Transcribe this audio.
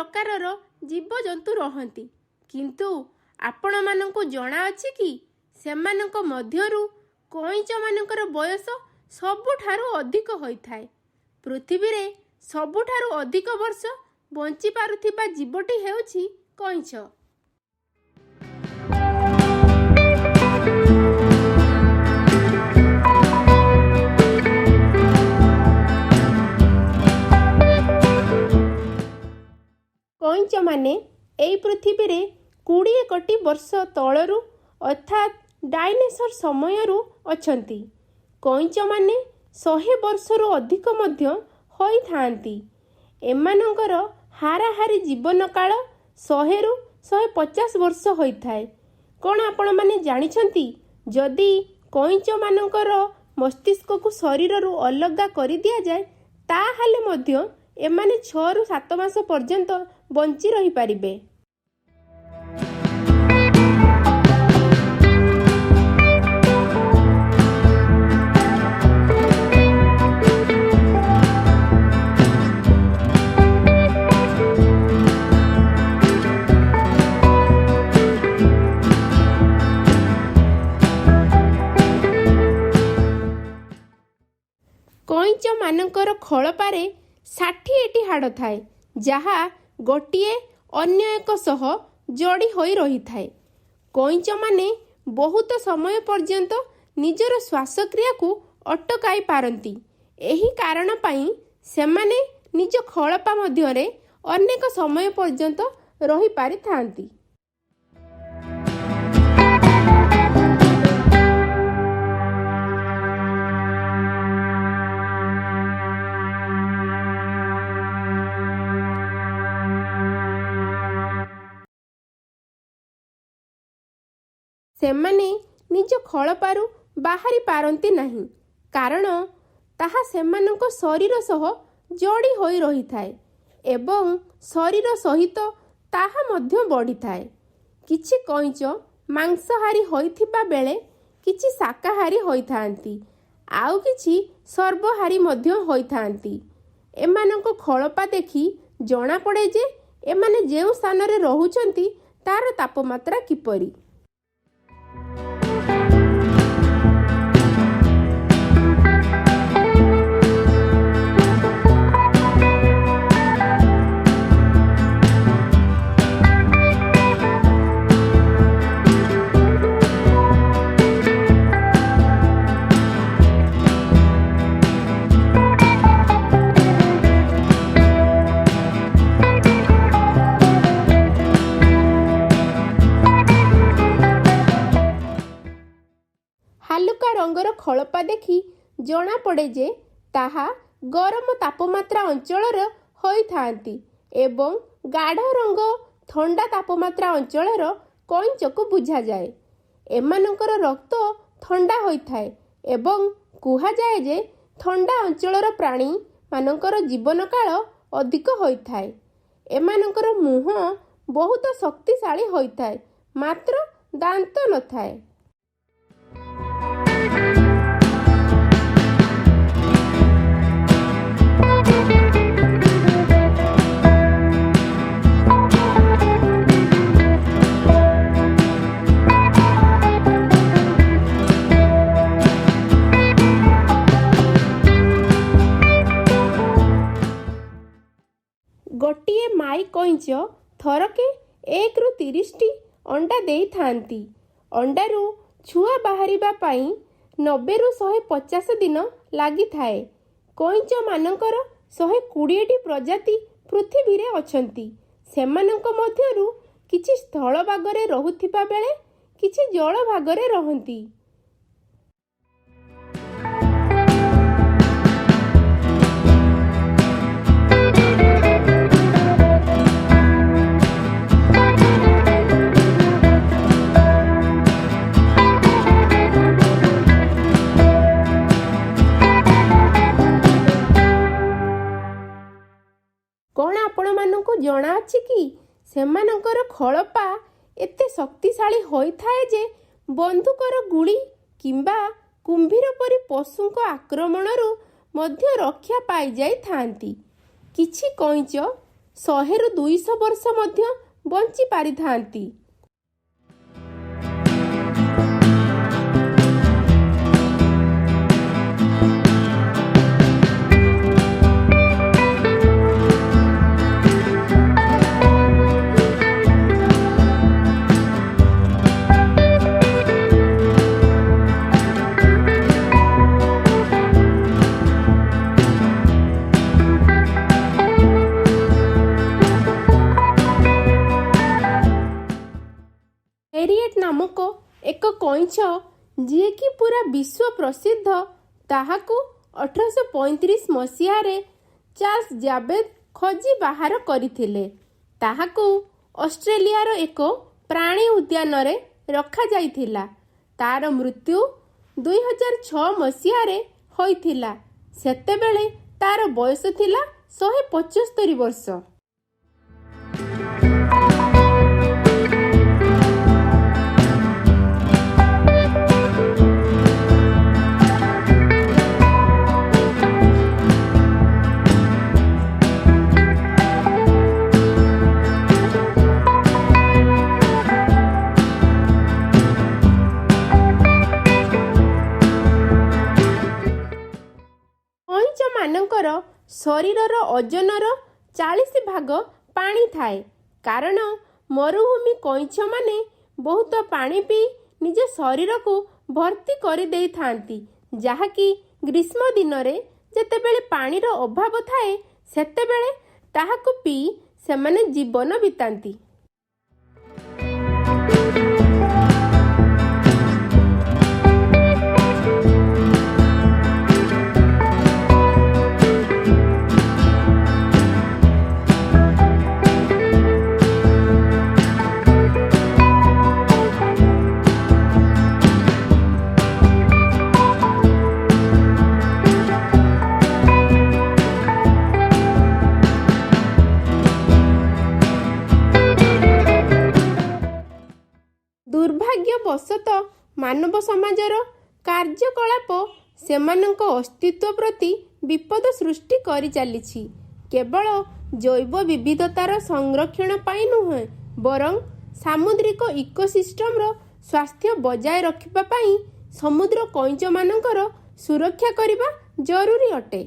ପ୍ରକାରର ଜୀବଜନ୍ତୁ ରହନ୍ତି, କିନ୍ତୁ ଆପଣମାନଙ୍କୁ ଜଣାଅଛି କି ସେମାନଙ୍କ ମଧ୍ୟରୁ କଇଁଚମାନଙ୍କର ବୟସ ସବୁଠାରୁ ଅଧିକ ହୋଇଥାଏ। ପୃଥିବୀରେ ସବୁଠାରୁ ଅଧିକ ବର୍ଷ ବଞ୍ଚିପାରୁଥିବା ଜୀବଟି ହେଉଛି କଇଁଛ। କଇଁଚମାନେ ଏଇ ପୃଥିବୀରେ 20 କୋଟି ବର୍ଷ ତଳରୁ ଅର୍ଥାତ୍ ଡାଇନେସର ସମୟରୁ ଅଛନ୍ତି। କଇଁଚମାନେ 100 ବର୍ଷରୁ ଅଧିକ ମଧ୍ୟ ହୋଇଥାନ୍ତି। ଏମାନଙ୍କର ହାରାହାରି ଜୀବନକାଳ 100ରୁ 150 ବର୍ଷ ହୋଇଥାଏ। କ'ଣ ଆପଣମାନେ ଜାଣିଛନ୍ତି, ଯଦି କଇଁଚମାନଙ୍କର ମସ୍ତିଷ୍କକୁ ଶରୀରରୁ ଅଲଗା କରିଦିଆଯାଏ, ତାହେଲେ ମଧ୍ୟ ଏମାନେ 6ରୁ 7 ମାସ ପର୍ଯ୍ୟନ୍ତ ବଞ୍ଚି ରହିପାରିବେ। କଇଁଚମାନଙ୍କର ଖୋଳପାରେ 60ଟି ହାଡ଼ ଥାଏ, ଯାହା ଗୋଟିଏ ଅନ୍ୟ ଏକ ସହ ଯୋଡ଼ି ହୋଇ ରହିଥାଏ। କଇଁଚମାନେ ବହୁତ ସମୟ ପର୍ଯ୍ୟନ୍ତ ନିଜର ଶ୍ୱାସକ୍ରିୟାକୁ ଅଟକାଇ ପାରନ୍ତି। ଏହି କାରଣ ପାଇଁ ସେମାନେ ନିଜ ଖୋଳପା ମଧ୍ୟରେ ଅନେକ ସମୟ ପର୍ଯ୍ୟନ୍ତ ରହିପାରିଥାନ୍ତି। ସେମାନେ ନିଜ ଖୋଳପାରୁ ବାହାରି ପାରନ୍ତି ନାହିଁ, କାରଣ ତାହା ସେମାନଙ୍କ ଶରୀର ସହ ଯୋଡ଼ି ହୋଇ ରହିଥାଏ ଏବଂ ଶରୀର ସହିତ ତାହା ମଧ୍ୟ ବଢ଼ିଥାଏ। କିଛି କଇଁଚ ମାଂସାହାରୀ ହୋଇଥିବା ବେଳେ କିଛି ଶାକାହାରୀ ହୋଇଥାନ୍ତି, ଆଉ କିଛି ସର୍ବହାରୀ ମଧ୍ୟ ହୋଇଥାନ୍ତି। ଏମାନଙ୍କ ଖୋଳପା ଦେଖି ଜଣାପଡ଼େ ଯେ ଏମାନେ ଯେଉଁ ସ୍ଥାନରେ ରହୁଛନ୍ତି ତାର ତାପମାତ୍ରା କିପରି। ହାଲୁକା ରଙ୍ଗର ଖୋଳପା ଦେଖି ଜଣାପଡ଼େ ଯେ ତାହା ଗରମ ତାପମାତ୍ରା ଅଞ୍ଚଳର ହୋଇଥାନ୍ତି ଏବଂ ଗାଢ଼ ରଙ୍ଗ ଥଣ୍ଡା ତାପମାତ୍ରା ଅଞ୍ଚଳର କଇଁଚକୁ ବୁଝାଯାଏ। ଏମାନଙ୍କର ରକ୍ତ ଥଣ୍ଡା ହୋଇଥାଏ ଏବଂ କୁହାଯାଏ ଯେ ଥଣ୍ଡା ଅଞ୍ଚଳର ପ୍ରାଣୀମାନଙ୍କର ଜୀବନକାଳ ଅଧିକ ହୋଇଥାଏ। ଏମାନଙ୍କର ମୁହଁ ବହୁତ ଶକ୍ତିଶାଳୀ ହୋଇଥାଏ, ମାତ୍ର ଦାନ୍ତ ନଥାଏ। ଗୋଟିଏ ମାଈ କଇଁଚ ଥରକେ 1ରୁ 30ଟି ଅଣ୍ଡା ଦେଇଥାନ୍ତି। ଅଣ୍ଡାରୁ ଛୁଆ ବାହାରିବା ପାଇଁ 90ରୁ 150 ଦିନ ଲାଗିଥାଏ। କଇଁଚମାନଙ୍କର 120ଟି ପ୍ରଜାତି ପୃଥିବୀରେ ଅଛନ୍ତି। ସେମାନଙ୍କ ମଧ୍ୟରୁ କିଛି ସ୍ଥଳଭାଗରେ ରହୁଥିବା ବେଳେ କିଛି ଜଳଭାଗରେ ରହନ୍ତି। କ'ଣ ଆପଣମାନଙ୍କୁ ଜଣାଅଛି କି ସେମାନଙ୍କର ଖୋଳପା ଏତେ ଶକ୍ତିଶାଳୀ ହୋଇଥାଏ ଯେ ବନ୍ଧୁକର ଗୁଳି କିମ୍ବା କୁମ୍ଭୀର ପରି ପଶୁଙ୍କ ଆକ୍ରମଣରୁ ମଧ୍ୟ ରକ୍ଷା ପାଇଯାଇଥାନ୍ତି। କିଛି କଇଁଚ 100ରୁ 200 ବର୍ଷ ମଧ୍ୟ ବଞ୍ଚି ପାରିଥାନ୍ତି। ହେରିଏଟ୍ ନାମକ ଏକ କଇଁଛ, ଯିଏକି ପୁରା ବିଶ୍ୱ ପ୍ରସିଦ୍ଧ, ତାହାକୁ 1835 ମସିହାରେ ଚାର୍ଲସ ଜାବେଦ ଖୋଜି ବାହାର କରିଥିଲେ। ତାହାକୁ ଅଷ୍ଟ୍ରେଲିଆର ଏକ ପ୍ରାଣୀ ଉଦ୍ୟାନରେ ରଖାଯାଇଥିଲା। ତାର ମୃତ୍ୟୁ 2006 ମସିହାରେ ହୋଇଥିଲା। ସେତେବେଳେ ତାର ବୟସ ଥିଲା 175 ବର୍ଷ। କଇଁଛମାନଙ୍କର ଶରୀରର ଓଜନର 40 ଭାଗ ପାଣି ଥାଏ, କାରଣ ମରୁଭୂମି କଇଁଛମାନେ ବହୁତ ପାଣି ପିଇ ନିଜ ଶରୀରକୁ ଭର୍ତ୍ତି କରିଦେଇଥାନ୍ତି, ଯାହାକି ଗ୍ରୀଷ୍ମ ଦିନରେ ଯେତେବେଳେ ପାଣିର ଅଭାବ ଥାଏ, ସେତେବେଳେ ତାହାକୁ ପିଇ ସେମାନେ ଜୀବନ ବିତାନ୍ତି। ଦୁର୍ଭାଗ୍ୟବଶତଃ ମାନବ ସମାଜର କାର୍ଯ୍ୟକଳାପ ସେମାନଙ୍କ ଅସ୍ତିତ୍ୱ ପ୍ରତି ବିପଦ ସୃଷ୍ଟି କରିଚାଲିଛି। କେବଳ ଜୈବ ବିବିଧତାର ସଂରକ୍ଷଣ ପାଇଁ ନୁହେଁ, ବରଂ ସାମୁଦ୍ରିକ ଇକୋସିଷ୍ଟମର ସ୍ୱାସ୍ଥ୍ୟ ବଜାୟ ରଖିବା ପାଇଁ ସମୁଦ୍ର କଇଁଛମାନଙ୍କର ସୁରକ୍ଷା କରିବା ଜରୁରୀ ଅଟେ।